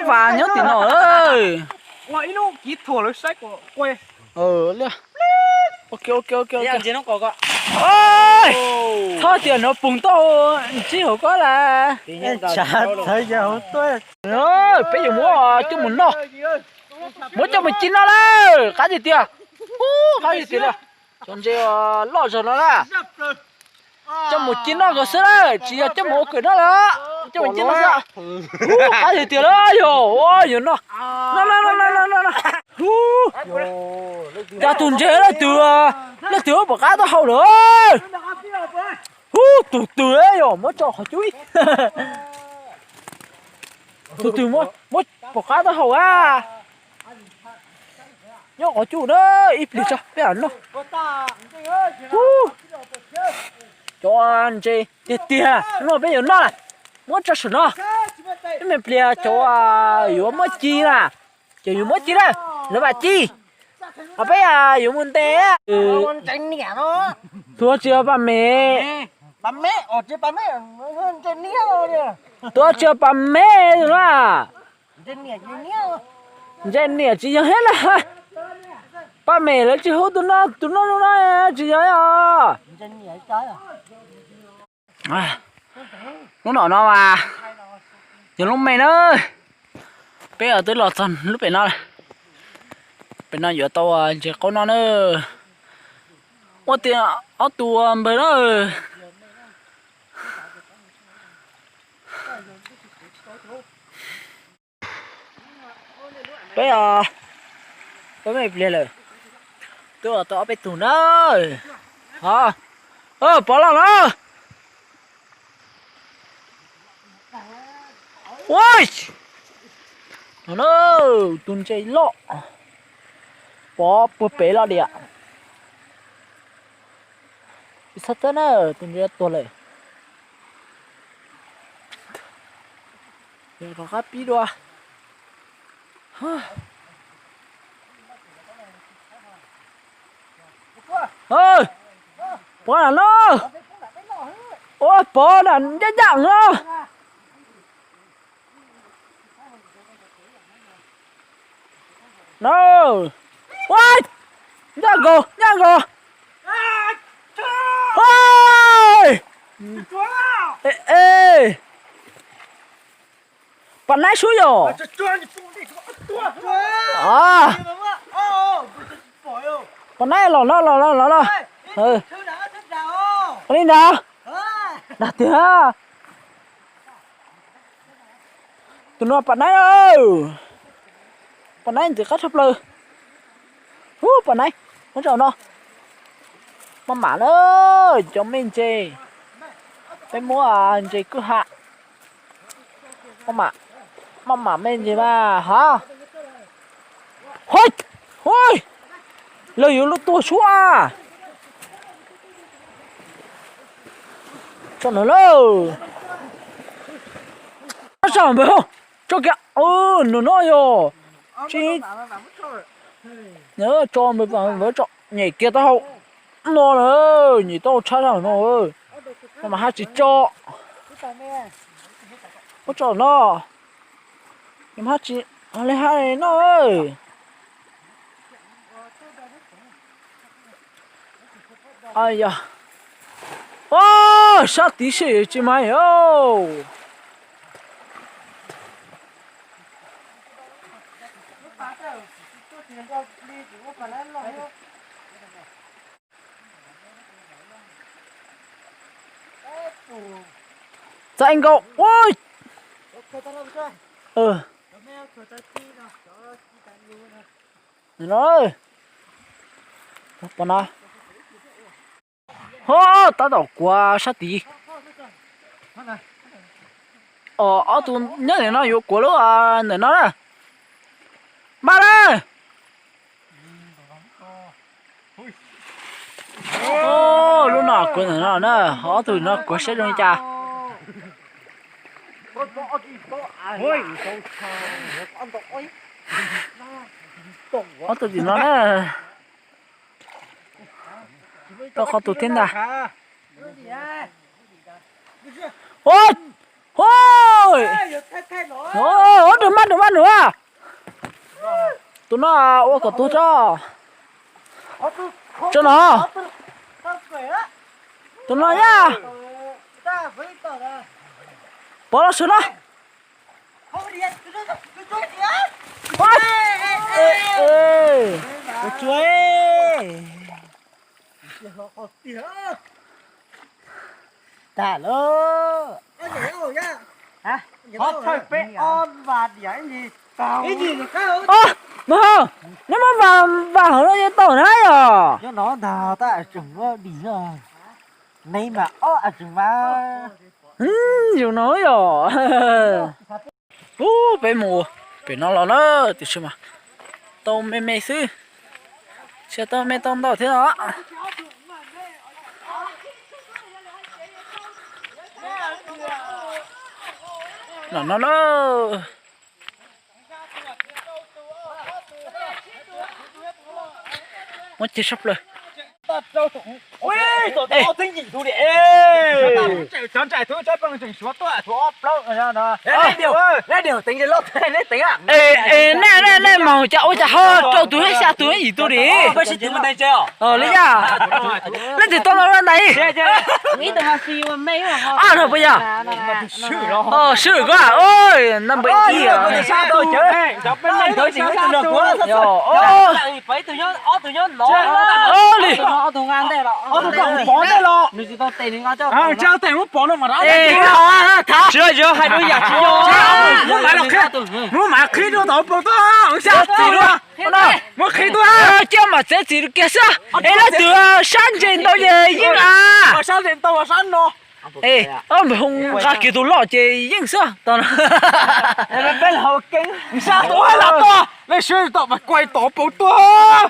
Pas nyob tim no. Ok, ok, ok, ok. Txhob tias nov poog tau ntsib hauv ko las. Peb yuav muab coj mus noj. Muab coj mus ci noj lawm, qab tiag tiag. Qab tiag tiag li. Cov ntses loj zog no na. Coj mus ci noj nkaus xwb lawm, tsis yog coj mus ua kawm noj lawm, coj mus ci noj xwb. Qab tiag tiag lawm yog, yuav noj. Noj noj noj noj noj. Cas tus ntses leej twg, leej twg pom qab taub hau lawm. Ub, tus twg yog muab tso qhov cub ib. Tus twg muab pom qab taub hau a. Nyob qhov cub na, ib pliag tso peb noj. Cov ntses tiag tiag no peb yuav noj lawm, muab tso saum no. Ib me pliag cov yuav muab ci na, ces yuav muab ci na, lawv mam ci. Peb yuav mus ntes. Tus tsis yog pas mem, tus tsis yog pas mem na. Ntses niam tsis yog thiab na. Pas mem lawv tsis hu tus no, tus no no tsis yog os. Lub no no mas yog lub me na. Peb twb los txog lub pem no. Pem no yuav tau ntses qaub no na. Ua tias ob tug npawg na. Peb, peb me pliag lawm, twb tau ob peb tug na. Pov los na. Ua, no na, tus ntses loj, pov puag pem los diam. Tsis txhob txawb na, tus ntses tuag lawm. Rov qab pib dua. Pov na no, ua pov na ncaj ncaj no. No, ua, ncaj nkaus ncaj nkaus. Pas naib sub yom. Pas naib los no los los los. Li ntawd. Dag tiag. Tus no pas naib na. Pas naib ntxim qab tshaj plaws. Ub, pas naib, muab tso no. Maj mam na, cov me ntses. Peb muab ntses kwj ha. Maj mam me ntses mas ha. Hos, hos, lawv yuav luag tuag suab. Tso no lawm. Tso npawg, tso kiag. No no yog tsis, tso npawg, tso, nyem kiag taub hau no na, nyem taub hau tshab zog no. Mas haj tsis tso, muab tso no, haj tsis, li haj no. Sab tid seb tsis mas. Txaij nkaus ua. No, pom no. Ho, tab tom kuav sab tid. Ob tug nyob ntawm no yuav kuav lub ntawm no na. Npaj na. Lub no kuav ntawm no na, ob tug no kuav seb zoo li cas. Ob tug tim no na. Tau qhov tus thiab ntag. Ua, Ua, ua rau maj rau maj nua. Tus no ua kom tuag tso. Tso no. Tus no yaj. Pov los sawv no. Ua tsuav. Tag lawm. Qhov thawj peb ob vas diam ib ntsis. Mus, neb muab vas, vas hauv no yeej tau na yom. Nyob no ntag tab tseem muab dim no. Neb mas ob tseem mas. Yus no yom. Ub, peb mus pem no los na, tiam sis mas tau me me xwb, tsis tau me tau ntau thiab os. Los no na. Muab ceg sab plaws. Nej, nej, nej mas cas ua cas ho rau tus xya tus yim tus li. Li yaj, leej twg tau los ntais? Ab no puas yog? Swb koj, number ib. Li. Muab mas qhib rau tom pau tuaj, muab qhib tuaj. Cia mas txiav txim kiag xwb. Es leej twg sab ntse ntau ces yeej a. Nqa kiag tus loj ces yeej xwb tau. Sab tuaj los tuaj, nej sab tom mas kuaj tom pau tuaj.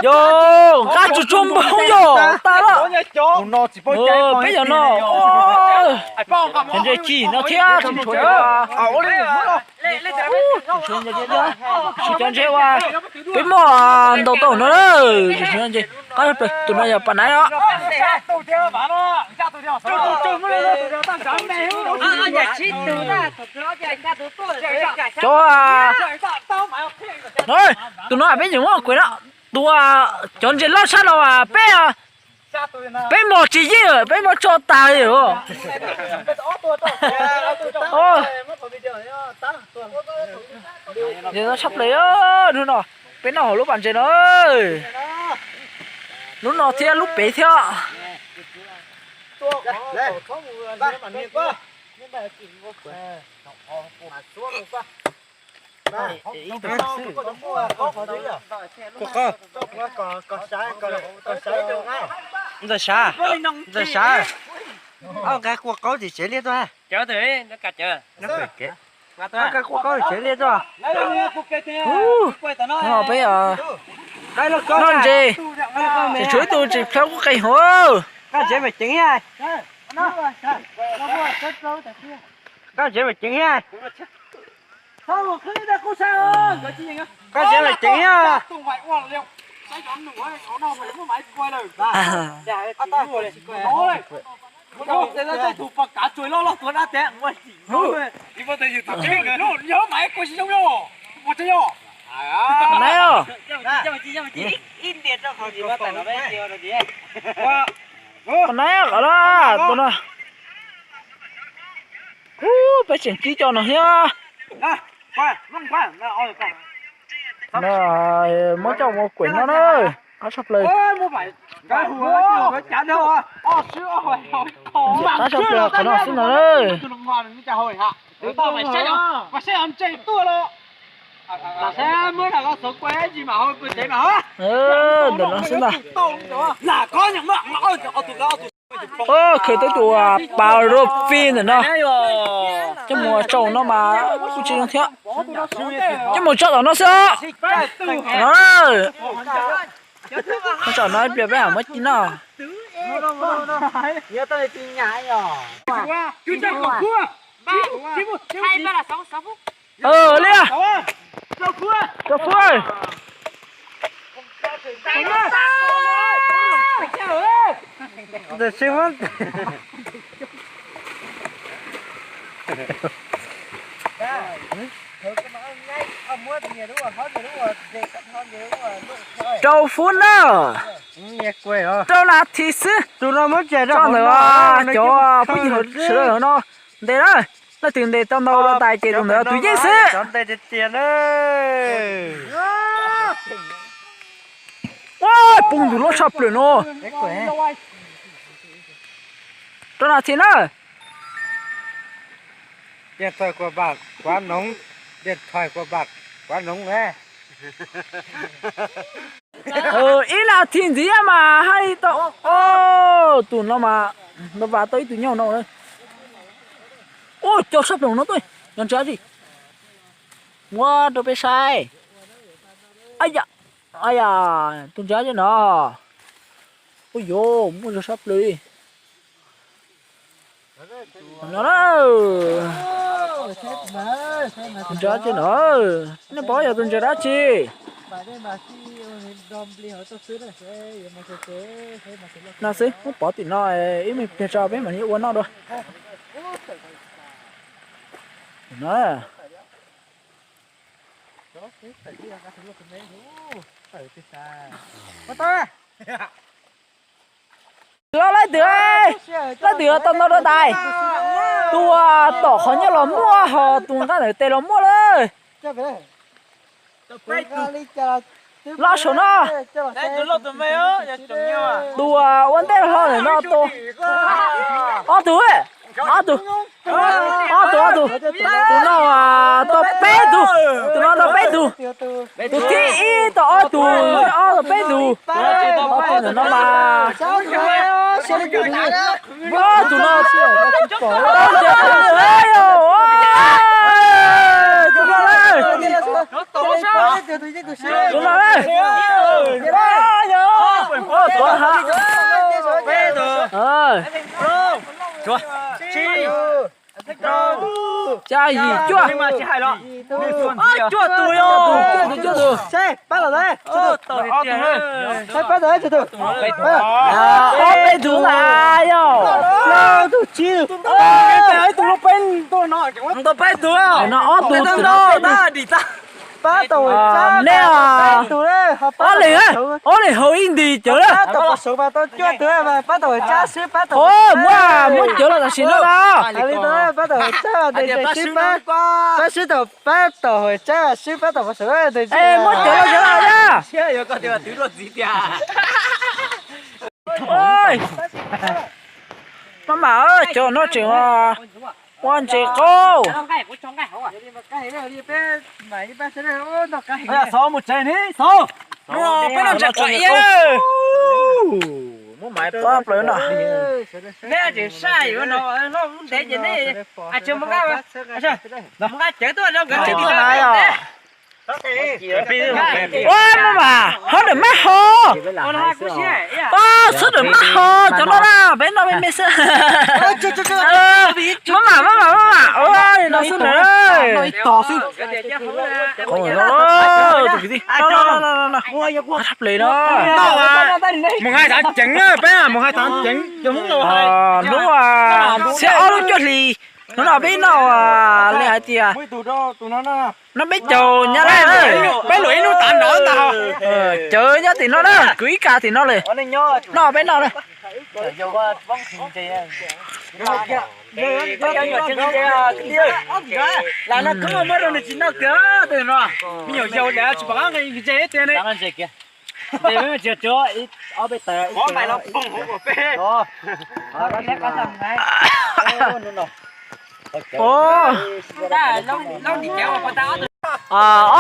Yog nqa tsuag tsuag npaum yog tas lawm. Peb yog no, ntse ci no thiab tsis tshuav, tsis cov ntse ua, peb muaj ntau tau no lawm. Tus no yog pas naiv os. Cov, tus no peb yuav muab kuv no, tus, cov ntses loj tshaj no peb, peb mos tsis yeej, peb muab tso tas li. Tshaj plaws hnub no, peb noj hauv lub pas ntses no, lub no thiab lub pem thiab. Ntxawm Sav, Ntxawm Sav, nqa kua qaub tim tsev liaj tuaj. Nqa kua qaub tim tsev liaj tuaj. Peb noj ntses, tseem tshuav ib tug tsis plhaub kuj qe hov. Nqa ntses mas ceev, nqa ntses mas ceev. Nqa ntses mas ceev. Naiv, naiv qhov no, tus no, peb tseem kib cov no thiab. Muab coj mus kuem no na, qab tshaj plaws. Qab tshaj plaws qhov no xwb no na. Ntawm no xwb ntag. Khaws tau tus pas rau fi ntawm no, coj mus tsau no mas kuj tsis zoo thiab. Coj mus tso tom no xwb. Tso no ib pliag peb mam muab ci noj. Li, Cov Fuab, Tus sib muab. Rau phút na, rau nas this xwb. Tso ntawm cov phooj ywg sawv daws no ntes na, leej twg ntes tau ntau dua ntais ces tus ntawd tus yeej xwb. Ua, poob tus loj tshaj plaws no. Rau nas this na. Ib nas this ntxiv mas hais li tau. Tus no mas, no vas tau ib tug nyuj no. Ua, cov sab ploog no tuaj, nyob ntsa tsi. Muab rau peb saib. Ay, ay, tus ntsa tsi no. Ua yuav muaj zog sab plaws li. No na. Tus ntsa tsi no. Nej pom yog tus ntsa dab tsi? No xwb, muab pov tim no, ib me pliag tso peb mam li ua noj dua. No. Leej twg, leej twg tau ntau dua ntais? Tus uas tom qhov nyob los muaj, ho tus nqaj ntawm tes los muaj lawm. Los saum no. Tus uas ua ntej hlo ntawm no tus, ob tug, ob tug, ob tug, ob tug. Tus no tau peb tug, tus no tau peb tug. Tus thib ib tau ob tug, ob tau peb tug. Ob tug ntawm no mas, tus no, tus no, tus no, xya yim cuaj, cuaj tus, cuaj tus, cuaj tus. Ob peb tug na yog. Tus peb tug, no ob tug, tus no peb tug. Nej, ob leeg, ob leeg haus ib ntim cawv lawm. Muab, muab cawv los tam sim no na. Muab cawv los cawv los na. Maj mam, cov no tseem ua ntses qaub. Peb noj ntses qaub iab. Muab maiv pob plaws no. Neb tseem sai yuav no, ntev ces neb tsis mus nqa, mus nqa cawv tuaj no nkawd tseem tuaj na yom. Ua, maj mam, hov ntawm mab ho. Xub ntawm mab ho, cov no na, peb noj me me xwb. Maj mam, maj mam, maj mam, ua no xwb na. Tus kwv tij, no, no, no, no, no. Qab tshaj plaws no. Mus hais thav ceev na, peb mus hais thav ceev. Hnub xiab ob lub cuaj hlis, hnub no peb noj li hais tias noj peb caug nyab laj, peb luam ib hnub tav nrov ntag. Cawv nyob tim no na, kwv ib kas tim no lawm. Noj peb noj na. Lam no koj muab rau nws tsis noj kiag no. Me nyuam yaus lawm tsis pom qab nqi ntsej tiag ne. Ob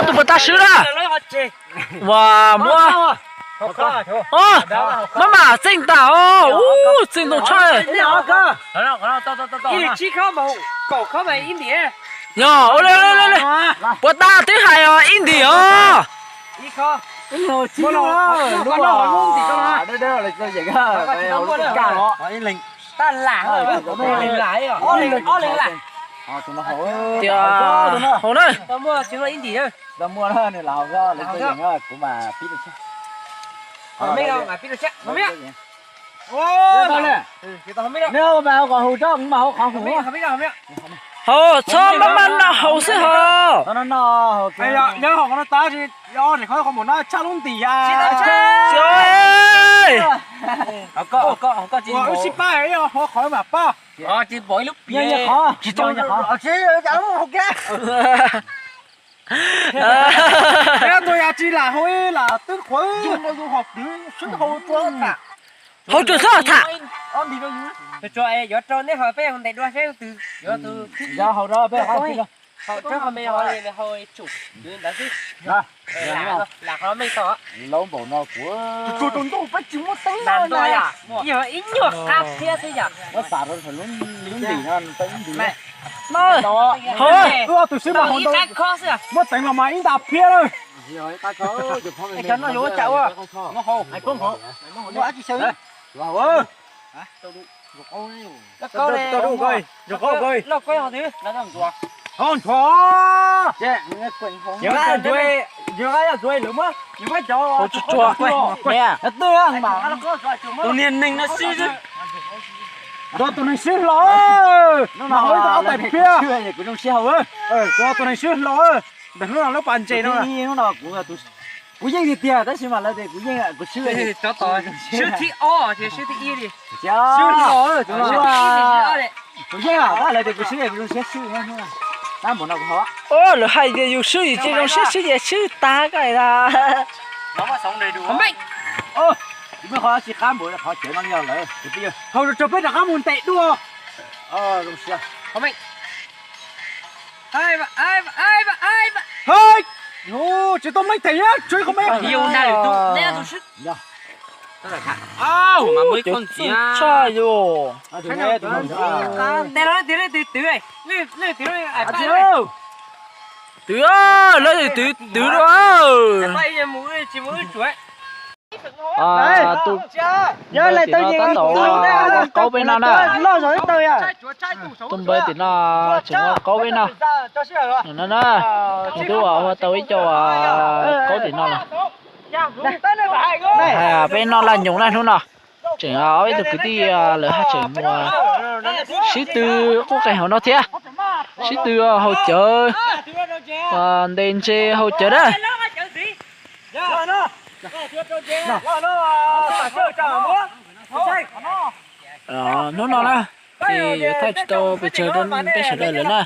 tug puas tag swb na? Ua muab, maj mam txeej tas os, ub txeej ntoo tshaj. Yog, puas tag twb hais os ib ntim os. Tias hauv na. Neb mas kom hu rau mas hu qhov hu. Hau txhob maj maj noj haus xwb hos. Tsis tau tua yam tsis lam hau ib lam twb qhuav. Hau tsuag xwb tham. Yuav rau neb ho peb ntes dua seb tus yuav tus. Hau rau peb hau tib los. Hau tsuag me hau tsum ntawd xwb. Lam qhov me tau. Laub npaum no kuv. Tus tsuag rau ntuj peb tsis muaj teeb no yom. Yog ib nyuag qab thiab xwb yom. Muab xav rau lub ntim no teeb ntim. Tus sib mas hau ntau. Muab teev los mas ib nta phiab lawm. Cov no yuav ua tsam ua. Hau nthuav. Yuav ntxuav lawv muab, yuav muab cov tsuag tsuag. Tus niag neeg no sib, tus neeg sib hlo, no ib tug ob tais phiab, kuv zoo siab hau. Tus neeg sib hlo, ntawm hnub no lub pas ntses no. Kuv yeej tiag tiag tab sis mas lawv tias kuv yeej kuv swb. Swb thib ob ces swb thib ib li. Swb hlo, kuv yeej lawv tias kuv swb kuv zoo siab swb. Tab npaum no kuv ho. Lawv hais tias yus swb yus tsis zoo siab swb ces swb tag koj tas. Kuv muaj qhov tsis qab npaum qhov cawv no li os lawm. Hau rau peb rov qab mus ntes dua. Zoo siab. Hais, tsis tau meej theem, tshuav qhov meej. Tshaj yus. Twv, lawv twv twv dua. Tus npawg tim no tab tom ua qaub peb no na. Tus npawg tim no tseem ua qaub peb no. No na, nws twb ua tau ib co qaub tim no lawm. Hais peb noj laj nyoos na hnub no. Tseem ob peb tug kwv tij lawv haj tseem mus sib tw qub qees hauv no thiab. Sib tw haus cawv, ntes ntses haus cawv na. Hnub no na, ces yuav thaij tsis tau pes tsawg rau peb sawv daws lawm na.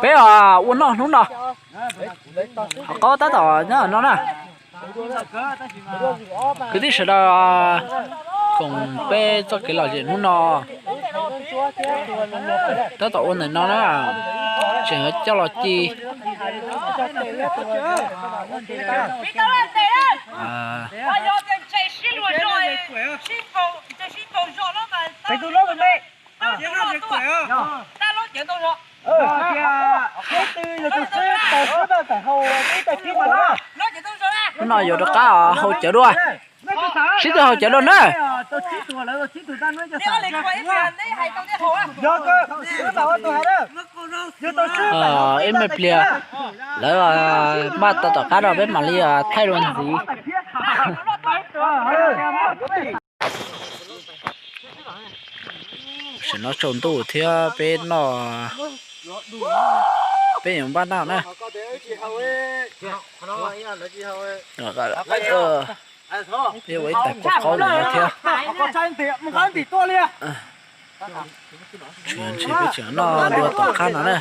Peb ua noj hnub no, hauv qaub tab tom nyob no na. Kwv tij sawv daws, koom peb txoj kev lom zem hnub no tab tom ua ntawm no na, tseem yuav coj los ci. Hnub no yuav rov qab haus cawv dua, sib tw haus cawv dua na. Ib me pliag lawv maj tau tom qab no peb mam li thaij dua ntxiv. Tam sim no tsaus ntuj thiab peb noj, peb yuav npaj noj na. Peb ua ib tais kua qaub no thiab. Tseem noj dua tom qab no na.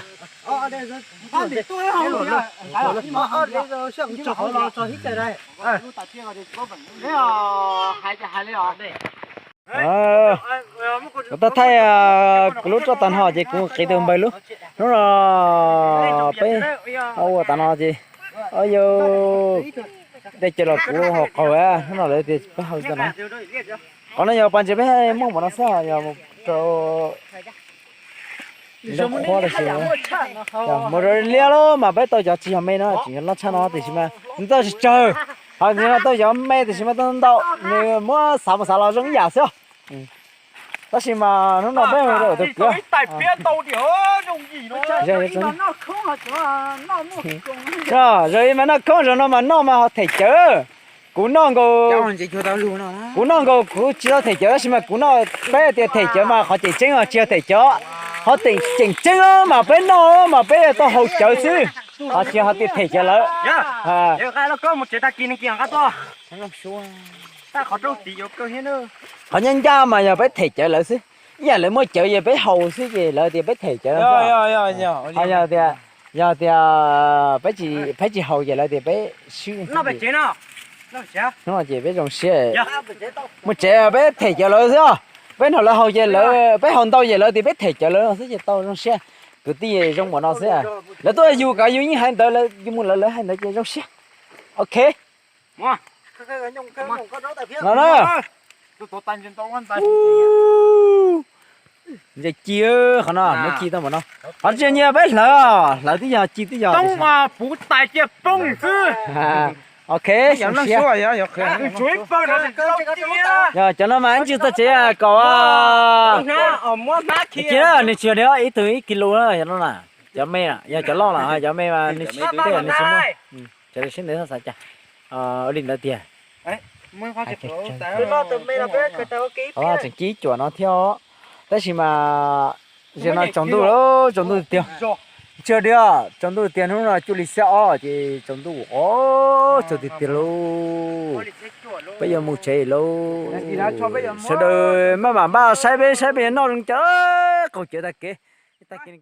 Kuv tau thaij kuv lub roj tag no ces kuv qiv tus npawg lub. Hnub no peb ua tas no ces, o yau, dej cawv los kuv haus qaug, hnub no lawv tias peb haus tag no. Qhov no yog pas ntses peb muaj npaum no xwb, yog rau qhuab los sis mus rau liab lawm mas peb tau cov tsis yog me no tseem yog loj tshaj no tiam sis mas nws tau tsis tsawg. Ho nws tau cov me tiam sis mas tau ntau, nws muab xav mus xav los zoo ib yam xwb. Tab sis mas hnub no peb mus rau tus kwv. Zaum ib mas noj khoob zaum no mas noj mas ho them cawv. Kuv noj nkaus, kuv noj nkaus kuv tsis tau them cawv tab sis mas kuv noj, peb tias them cawv mas qhov tseem tseeb os tsis yog them cawv. Qhov tseem tseeb mas peb noj mas peb tau haus cawv xwb, ho tsis ho tias them cawv lawm. Qhov ncaj ncaj mas yog peb them cawv lawv xwb. Ib yam lawv muaj cawv ces peb haus xwb ces lawv tias peb them cawv. Ho yog tias, yog tias peb tsis haus ces lawv tias peb swb. Hnub no ces peb zoo siab. Mus tsev peb them cawv lawv xwb os. Peb nrog lawv haus ces lawv, peb haus ntau ces lawv tias peb them cawv lawv no xwb ces tau zoo siab. Kwv tij zoo npaum no xwb. Lawv tuaj yus kav yus yeej hais ntawd, yus mus lawv lawv hais ntawd ces zoo siab. Ok. No na. Ntses ci, qhov no muab ci tau npaum no. Qhov tseem nyiam peb hlawv, hlawv twb yog ci twb yog. Ok, zoo siab. Yog cov no mas ib ntsis txog tsev kaum. Ci na, nws tsis yog ib tug ib kis lus na, cov no na. Cov me na, yog cov loj lawm, cov me mas nws tsis, nws tsis muaj. Cov sib ntev xav cas. Ua li ntawd tiag. Tseem ci cuam no thiab os. Tab sis mas zaum no tsaus ntuj lawm, tsaus ntuj tiag. Tsis diam, tsaus ntuj tiag, hnub no cuaj li xiab ob ces tsaus ntuj os, tsaus tiag tiag lauj. Peb yuav mus tsev lauj. Sawv daws maj mam npaj saib peb, saib peb yuav noj zoo cas, qaug cawv tag kev. Tag kev